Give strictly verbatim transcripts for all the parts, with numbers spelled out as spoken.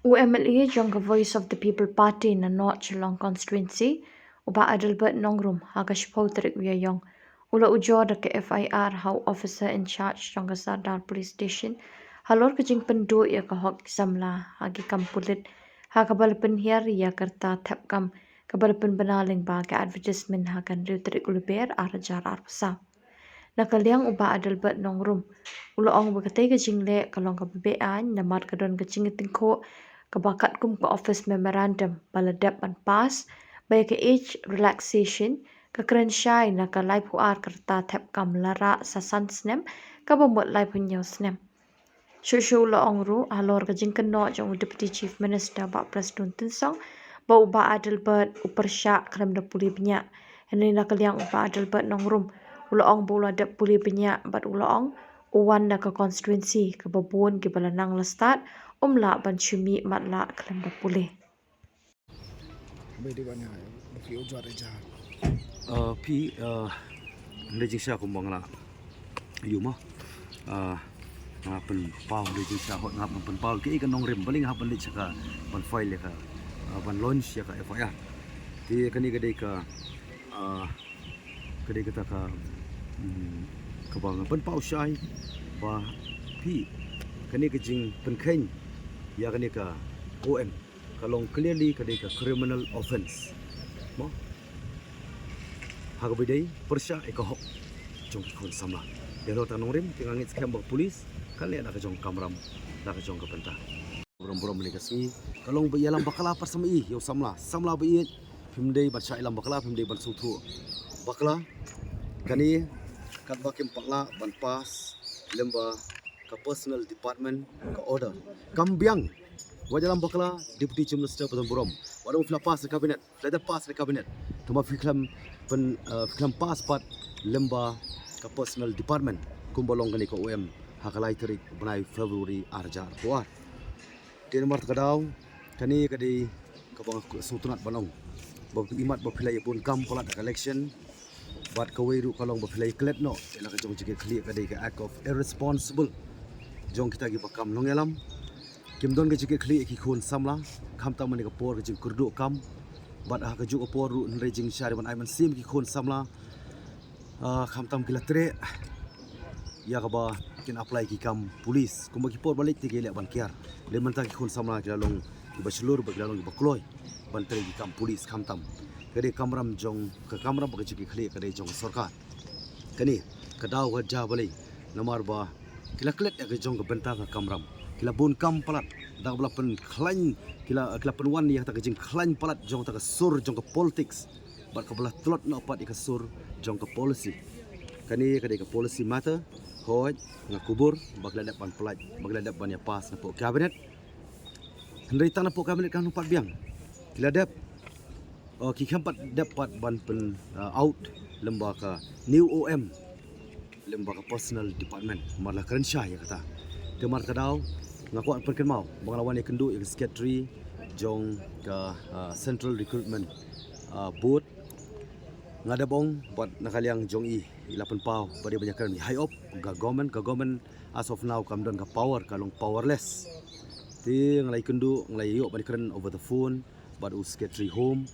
U M L A jong ka Voice of the People Party na North Shillong Constituency, u Bah Adelbert Nongrum, ha ka shiphew tarik u Ïaïong, u la ujor da ka F I R ha u officer in charge jong ka Sardar Police Station halor ka jingpynduh ïa ka hok ki samla ha ki kam pulit, ha kaba la pynhiar ïa ka rta thep kam kaba la pynbna lyngba ka advertisement ha ka hynriew tarik u Lber ar hajar arphew saw. Na ka liang u Bah Adelbert Nongrum, u la ong ba katei ka jingleh ka long kaba beaiñ namar ka don ka jingïatyngkhuh kaba katkum ka office memorandum ba la dep ban pass, ba ïa ka age relaxation ka kren shai na ka laiphew ar ka rta thep kam la rah sa san snem kaba mut laiphew hynñiew snem. Shuh shuh u la ong ruh halor ka jingkynnoh jong u Deputy Chief Minister Bah Prestone Tynsong ba u Bah Adelbert u pyrshah khlem da pule bniah. Hynrei na ka liang u Bah Adelbert Nongrum, u la ong ba u la dep pule bniah bad u la ong u wan na ka constituency kaba bun kiba la nang la stad, um lah ban shu mih matlah khlem da pule. Bai dei ban ïa, ba phi ujor ïa ja. Ah, phi, ah, hynrei jingshisha kumba nga la ïohi mo. Ah, nga pynpaw hynrei jingshisha hok nga hap ban pynpaw kaei ka nongrim balei nga hap ban leit sha ka ban file ïa ka, ah, ban launch ïa ka F I R. Te kane ka dei ka, ah, ka dei kata ka, mm, kaba nga pynpaw shai ba phi kane ka jingpynkheiñ ïa kane ka O M ka long clearly ka dei ka criminal offence. Mo? Ha kaba dei pyrshah ïa ka hok jong ki khun samla. Ïa halor kata ka nongrim te nga ngeit skhem ba ka police kan leh da ka jong ka kamram, da ka jong ka bynta. Burom burom mynne ka sngi ka long ba ïalam bakla pat samla ïa u samla, samla ba ïeit phim dei ban shah ïalam bakla, phim dei ban sngewthuh bakla. Kane katba kim pat lah ban pass lyngba ka personal department ka order. Kam biang. Wat ïalam bakla, Deputy Chief Minister, pynburom. Wat ong phi la pass na cabinet, phi la dep pass na cabinet. Tangba phi khlem pyn, eh, phi khlem pass pat lyngba ka personal department. Kumba long kane ka O M ha ka lai tarik bnai February ar hajar arphew ar. Te namar kata ka daw kane ka dei kaba nga sngewtynnat ban ong ba phi imat ba phi la ïabun kam palat ha ka election. Bad kawei ruh ka long ba phi la ïaklet noh ïa la ka jong jingkitkhlieh, ka dei ka act of irresponsible jong kita kiba kam nongïalam. Kim don ka jingkitkhlieh ïa ki khun samla khamtam ha kane ka por ka jingkyrduh kam. Bad ha kajuh ka por ruh hynrei jingshisha ban ai mynsiem ki khun samla, ah, khamtam ki la treh ïa kaba kin apply ki kam police. Kumba ki por ba leit te ki leh ban kiar. Lei mynta ki khun samla ki la long kiba shlur bad ki la long kiba kloi ban trei ki kam police khamtam. Ka dei ka kamram jong ka kamram bad ka jingkitkhlieh ka dei jong ka sorkar. Kane ka daw ka jia balei? Namar ba ki la klet ïa ka jong ka bynta ka kamram. Ki la bun kam palat da kaba la pynkhlaiñ, ki la, ki la pynwan ïa kata ka jingkhlaiñ palat jong kata ka sur jong ka politics. Bad kaba la tlot noh pat ïa ka sur jong ka policy. Kane ka dei ka policy matter. Hooid, nga kubur ba ki la dep ban pynlait, ba ki la dep ban ïa pass napoh cabinet. Hynrei tang napoh cabinet kam pat biang. Ki la dep, oh, ki khlem pat dep pat ban pyn, uh, out lyngba ka new O M, lyngba ka personal department. Mar la kren shai ïa kata. Te mar ka daw nga kwah pynkynmaw ba nga la wan ïakynduh ïa ka secretary jong ka, uh, Central Recruitment, uh, Board. Nga dep ong bad na ka liang jong i, i la pynpaw ba dei ban ïakren i high up, ka government, ka government as of now kam don ka power, ka long powerless. Te nga la ïakynduh, nga la ïoh ban kren over the phone bad u secretary home.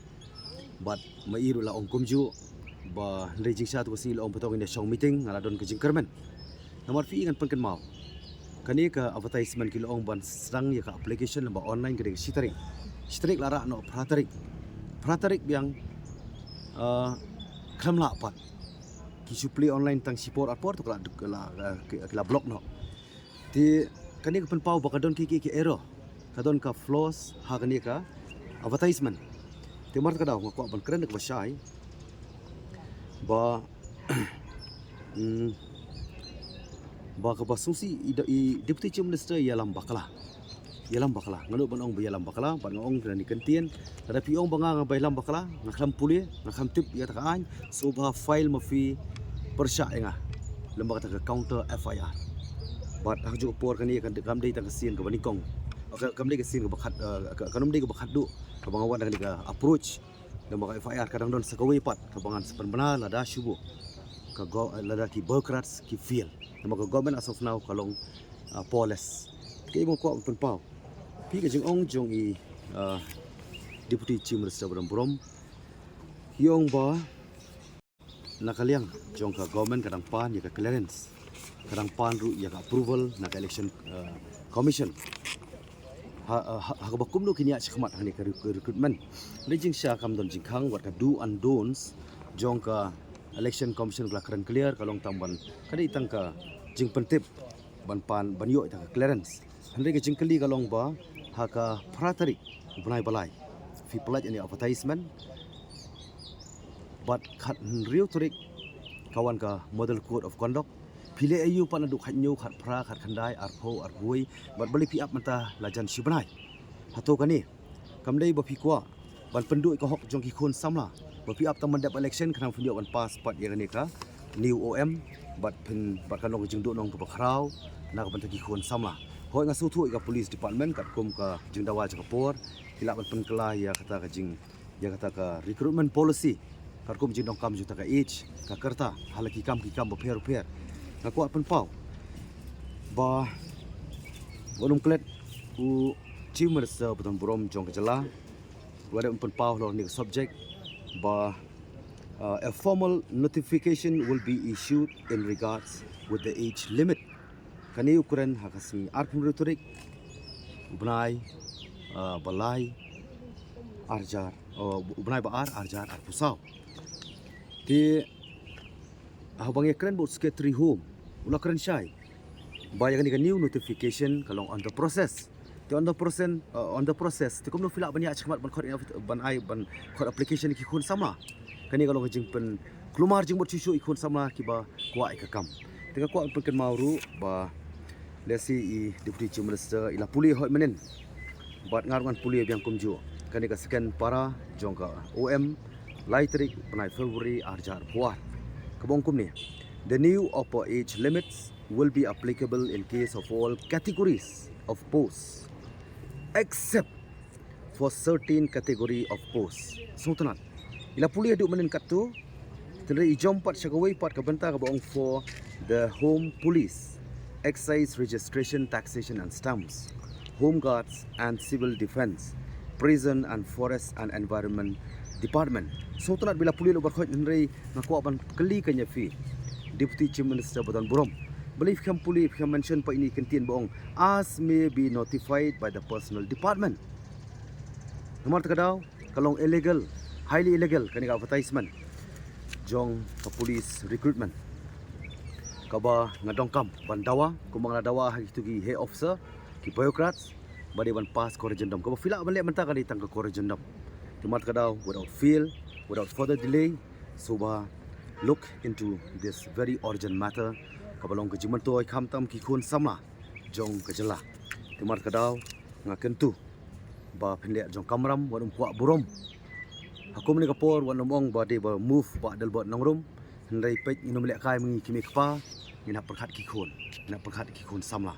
Bad ma i ruh la ong kumjuh ba hynrei jingshisha tu ka sngi la ong ba tang ïa shong meeting, nga la don ka jingkyrmen. Namar phi i ngan pynkynmaw. Kane ka advertisement ki la ong ban sdang ïa ka application lyngba online ka dei ka shi tarik. Shi tarik la rah noh phra tarik. Phra tarik biang, ah, khlem lah pat. Ki shu plie online tang shipor arpor to ka la, ka la, ka la block noh. Te kane ka pynpaw ba ka don ki, ki, ki error. Ka don ka flaws ha kane ka advertisement. Te mar ka daw nga kwah ban kren da kaba shai ba, mm, ba kaba sngewsih i, i Deputy Chief Minister ïalam bakla. Ïalam bakla. Nga nud ban ong ba ïalam bakla bad nga ong kane ka ktien. Lada phi ong ba nga, nga ba ïalam bakla, nga khlem pule, nga khlem tip ïa kata ka aiñ, sngewbha file ma phi pyrshah ïa nga lyngba kata ka counter F I R. Bad ha kajuh ka por kane kam dei tang ka sien kaba nyngkong. Ka, kam dei ka sien kaba khat, eh, ka, kam dei kaba khatduh kaba nga wan da kane ka approach. Lyngba ka F I R ka dang don sa kawei pat kaba ngan sa pynbna lada shu buh ka go-, lada ki bureaucrats ki fail. Namar ka government as of now ka long, ah, powerless. Kaei ba nga kwah pynpaw. Phi, ka jingong jong i, uh, Deputy Chief Minister ba don burom, i ong ba na ka liang jong ka government ka dang pan ïa ka clearance, ka dang pan ruh ïa ka approval na ka election, uh, commission. Ha, uh, ha, ha kaba kumno kin ïaid shakhmat hangne ka rec-, recruitment. Hynrei jingshisha kam don jingkhang wat ka do and don'ts jong ka election commission ka la kren clear, ka long tang ban, ka dei tang ka jingpyntip ban pan, ban ïoh ïa ka clearance. Hynrei ka jingkylli ka long ba ha ka phra tarik u bnai ba lai, phi pynlait ïa kane advertisement, bad khathynriew tarik ka wan ka model code of conduct. Phi leh aïu pat naduh khathynñiew, khatphra, khatkhyndai, arphew, arphew wei, bad balei phi ap mynta la jan shi bnai? Hato kane kam dei ba phi kwah ban pynduh ïa ka hok jong ki khun samla, ba phi ap tang ban dep election khnang phin ïoh ban pass pat ïa kane ka new O M, bad phin, bad kan long ka jingduhnong kaba khraw na ka bynta ki khun samla? Hooid, nga sngewthuh ïa ka police department katkum ka jingdawa jong ka por, ki lah ban pynkylla ïa kata ka jing, ïa kata ka recruitment policy katkum jingdonkam jong kata ka age, ka rta, ha la ki kam, ki kam bapher bapher. Nga kwah pynpaw ba wat nym klet u Chief Minister ba don burom jong ka jylla, wat nym pynpaw halor kane ka subject ba, uh, a formal notification will be issued in regards with the age limit. Kane u kren ha ka sngi arphew hynriew tarik u bnai, uh, ba lai, arhajar, uh, u bnai ba ar, arhajar arphew saw. Te haba ngi kren bad u Secretary Home, u la kren shai ba ïa kane ka new notification ka long on the process. Te on the process, uh, on the process, te kumno phi lah ban ïaid shakhmat ban khot, ban ai, ban khot application ki khun samla? Kane ka long ka jingpynkulmar jingmut shuh shuh ïa ki khun samla kiba kwah ïa ka kam. Te nga kwah pynkynmaw ruh ba lehse i Deputy Chief Minister i la pule hooid mynnin, bad nga ruh ngan pule biang kumjuh. Kane ka second para jong ka O M, lai tarik bnai February arhajar arphew ar, kaba ong kumne: The new upper age limits will be applicable in case of all categories of posts except for certain category of posts. Sngewtynnad, i la pule haduh mynnin katto, hynrei i jump pat sha kawei pat ka bynta kaba ong for the Home Police, Excise, Registration, Taxation and Stamps, Home Guards and Civil Defence, Prison and Forest and Environment Department. Sngewtynnad ba i la pule lyngba khot, hynrei nga kwah ban kylli kane ïa phi, Deputy Chief Minister ba don burom, balei phi khlem pule, phi khlem mention pat ïa kane ka kyntien ba ong as may be notified by the personnel department? Namar kata ka daw ka long illegal, highly illegal kane ka advertisement jong ka police recruitment, kaba nga donkam ban dawa, kumba nga la dawa ha kito ki high officer, ki bureaucrats, ba dei ban pass corrigendum. Kaba phi lah ban leh mynta ka dei tang ka corrigendum. Te namar kata ka daw, without fail, without further delay, sngewbha look into this very urgent matter, kaba long ka jingmyntoi khamtam ki khun samla jong ka jylla. Te namar kata ka daw, nga kyntu ba phin leh jong kamram, wat nym kwah burom. Ha kumne ka por wat nym ong ba dei ba move Bah Adelbert Nongrum, hynrei peit, ngin nym lehkai ma ngi ki mei kpa, ngin hap pyrkhat ki khun, ngin hap pyrkhat ki khun samla.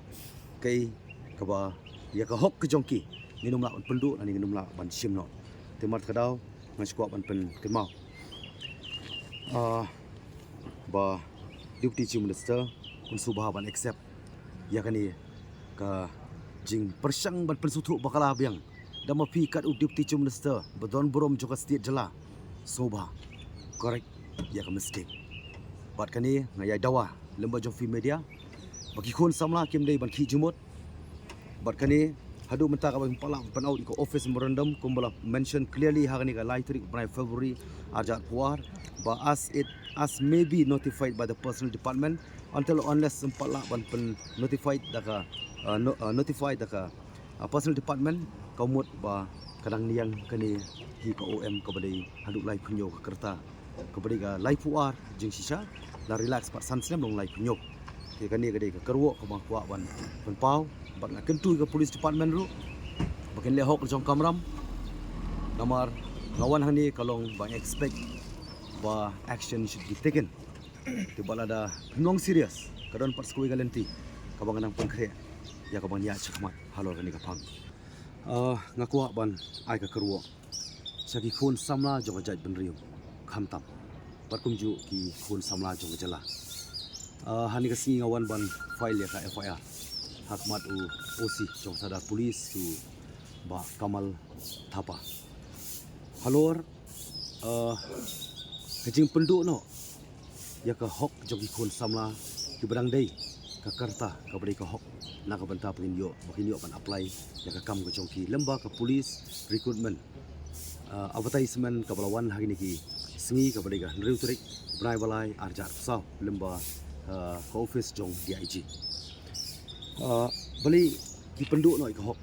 Kaei kaba ïa ka hok ka jong ki ngin nym lah ban pynduh lane ngin nym lah ban shim noh. Te namar kata ka daw, nga shu kwah ban pynkynmaw, ah, ba Deputy Chief Minister un sngewbha ban accept ïa kane ka jingpyrshang ban pynsngewthuh bakla biang. Da ma phi kat u Deputy Chief Minister ba don burom jong ka state jylla, sngewbha correct ïa ka mistake. Bad kane nga ïai dawa lyngba jong phi media ba ki khun samla kim dei ban khih jingmut. Bad kane, haduh mynta kaba ngim pat lah pynnoh ïa ka office memorandum, kumba la mention clearly ha kane ka lai tarik bnai February arhajar arphew ar, ba as it, as may be notified by the personnel department, until unless ngim pat lah ban pyn notified da ka, uh, no-, uh, notified da ka, uh, personnel department, ka mut ba ka dang niang kane hi ka O M kaba dei haduh laiphew hynñiew ka rta, kaba dei ka laiphew ar jingshisha, la relax pat san snem long laiphew hynñiew. Te kane ka dei ka kyrwoh kaba nga kwah ban pynpaw, bad nga kyntu ïa ka police department ruh ba kin leh hok jong kamram. Namar nga wan hangne ka long ba nga expect ba action should be taken. Te bad lada phim long serious, ka don pat sa kawei ka lynti kaba ngan nang pynkhreh ïa kaba ngan ïaid shakhmat halor kane ka phang. Ah, nga kwah ban ai ka kyrwoh sha ki khun samla jong ka jaitbynriew khamtam, bad kumjuh ki khun samla jong ka jylla. Ah, hangne ka sngi nga wan ban file ïa ka F I R ha khmat u O C jong ka Sadar Police, u Bah Kamal Thapa. Halor, eh, ka jingpynduh noh ïa ka hok jong ki khun samla kiba dang dei ka karta kaba dei ka hok na ka bynta ba kin ïoh, ba kin ïoh ban apply ïa ka kam ka jong ki lyngba ka police recruitment, eh, advertisement kaba la wan ha kine ki sngi kaba dei ka hynriew tarik bnai ba lai ar hajar arphew saw lyngba, eh, ka office jong D I G. Ah, balei ki pynduh noh ïa ka hok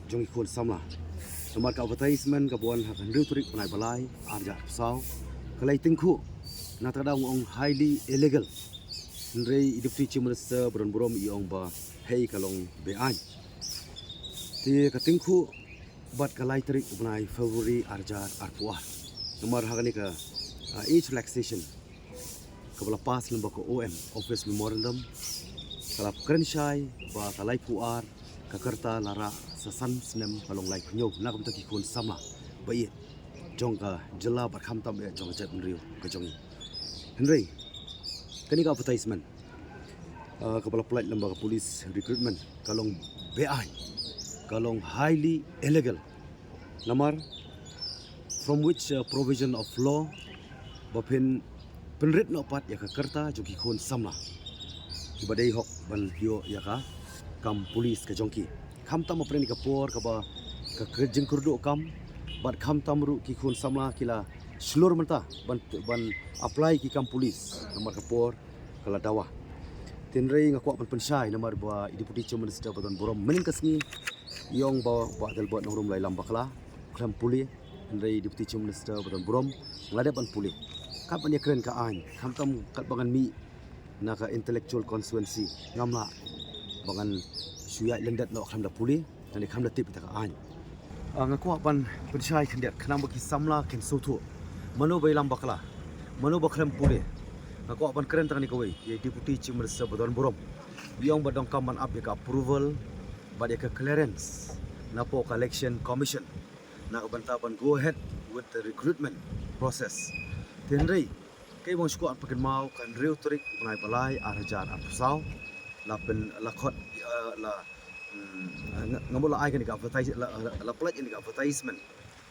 jong ki khun samla? Namar ka advertisement kaba wan ha ka hynriew tarik bnai ba lai ar hajar arphew saw ka la ïatyngkhuh, na kata ka daw nga ong highly illegal. Hynrei i Deputy Chief Minister ba don burom i ong ba hei ka long be-aiñ. Te ka tyngkhuh bad ka lai tarik u bnai February ar hajar arphew ar. Namar ha kane ka, ah, age relaxation kaba la pass lyngba ka O M, Office Memorandum, ka la kren shai ba ka laiphew ar ka karta la rah sa san snem ka long laiphew hynñiew na ka bynta ki khun samla ba ïeit jong ka jylla bad khamtam eh jong ka jaitbynriew ka jong ngi. Hynrei kane ka advertisement, ah, kaba la pynlait lyngba ka police recruitment ka long be-aiñ, ka long highly illegal. Namar from which, uh, provision of law ba phin pynrit noh pat ïa ka karta jong ki khun samla kiba dei hok ban ïoh ïa ka kam police ka jong ki? Khamtam ha pdeng ka por kaba ka, ka jingkyrduh kam bad khamtam ruh ki khun samla ki la shlur mynta ban, ban apply ki kam police namar ka por ka la dawa. Hynrei nga kwah ban pynshai namar ba i Deputy Chief Minister ba don burom mynhynnin ka sngi i ong ba Bah Adelbert Nongrum la ïalam bakla khlem pule. Hynrei Deputy Chief Minister ba don burom nga la dep ban pule. Kat ban ïakren ka aiñ, khamtam kat ba ngan mih na ka intellectual constituency, ngam lah ba ngan shu ïaid lyndet noh khlem da pule. Ngan ïa khlem da tip ïa ka aiñ. Ah, nga kwah ban pynshai khyndiat khnang ba ki samla kin sngewthuh mano ba ïalam bakla, mano ba khlem pule. Nga kwah ban kren tang ïa kawei, ïa i Deputy Chief Minister ba don burom. I ong ba donkam ban ap ïa ka approval bad ïa ka clearance napoh ka Election Commission na ka bynta ban go ahead with the recruitment process. Te hynrei kaei ba nga sngewkwah ban pynkynmaw, ka hynriew tarik bnai ba lai ar hajar arphew saw la pyn, la khot, eh, la, mm, nga, nga mut la ai kane ka advertise, la, la, la pynlait kane ka advertisement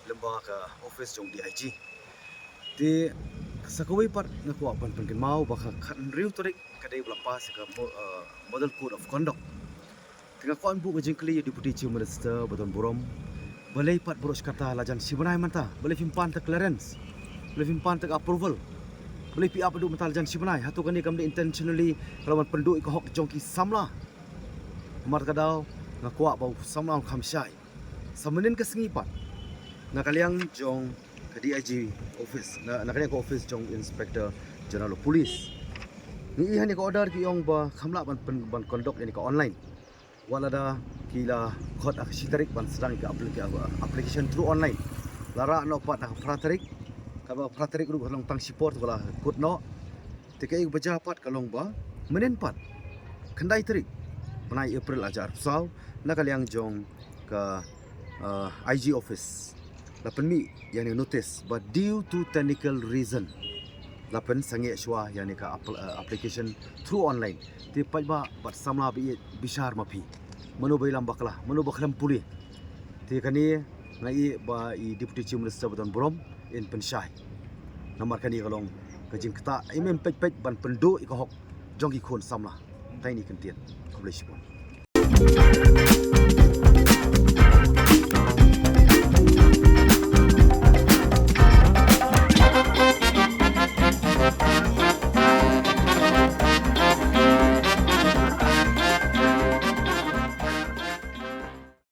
lyngba ka office jong D I G. Te sa kawei pat nga kwah ban pynkynmaw ba ka khathynriew tarik ka dei ba la pass ïa ka mo-, eh, Model Code of Conduct. Te nga kwah ban buh ka jingkylli ïa u Deputy Chief Minister ba don burom, balei pat baroh shi katta la jan shi bnai mynta, balei phim pan ta clearance, balei phim pan ta approval, balei phi ap haduh mynta la jan shi bnai? Hato kane kam dei intentionally ka la wan pynduh ïa ka hok jong ki samla? Namar kata ka daw nga kwah ba u samla un kham shai. Sa mynhynnin ka sngi pat na ka liang jong ka D I G office, na, na ka liang ka office jong Inspector General of Police, ngi ïohi ha kane ka order ki ong ba kham lah ban pyn, ban conduct ïa kane ka online. Wat lada ki la khot ha ka shi tarik ban sdang ïa ka applica-, application through online, la rah noh pat ha ka phra tarik, kaba phra tarik ruh ka long tang shipor te ka la kut noh. Te kaei kaba jia pat ka long ba mynhynnin pat, khyndai tarik bnai April ar hajar arphew saw, na ka liang jong ka, uh, I G office la pynmih ïa kane ka notice ba due to technical reason la pynsangeh shuwa ïa kane ka apl-, uh, application through online. Te paidbah bad samla ba ïeit, bishar ma phi, mano ba ïalam bakla, mano ba khlem pule. Te kane nga ïohi ba i Deputy Chief Minister ba don burom in pynshai. Namar kane ka long ka jingktah im im peit peit ban pynduh ïa ka hok jong ki khun samla. Tang kine ki kyntien. Khublei shibun.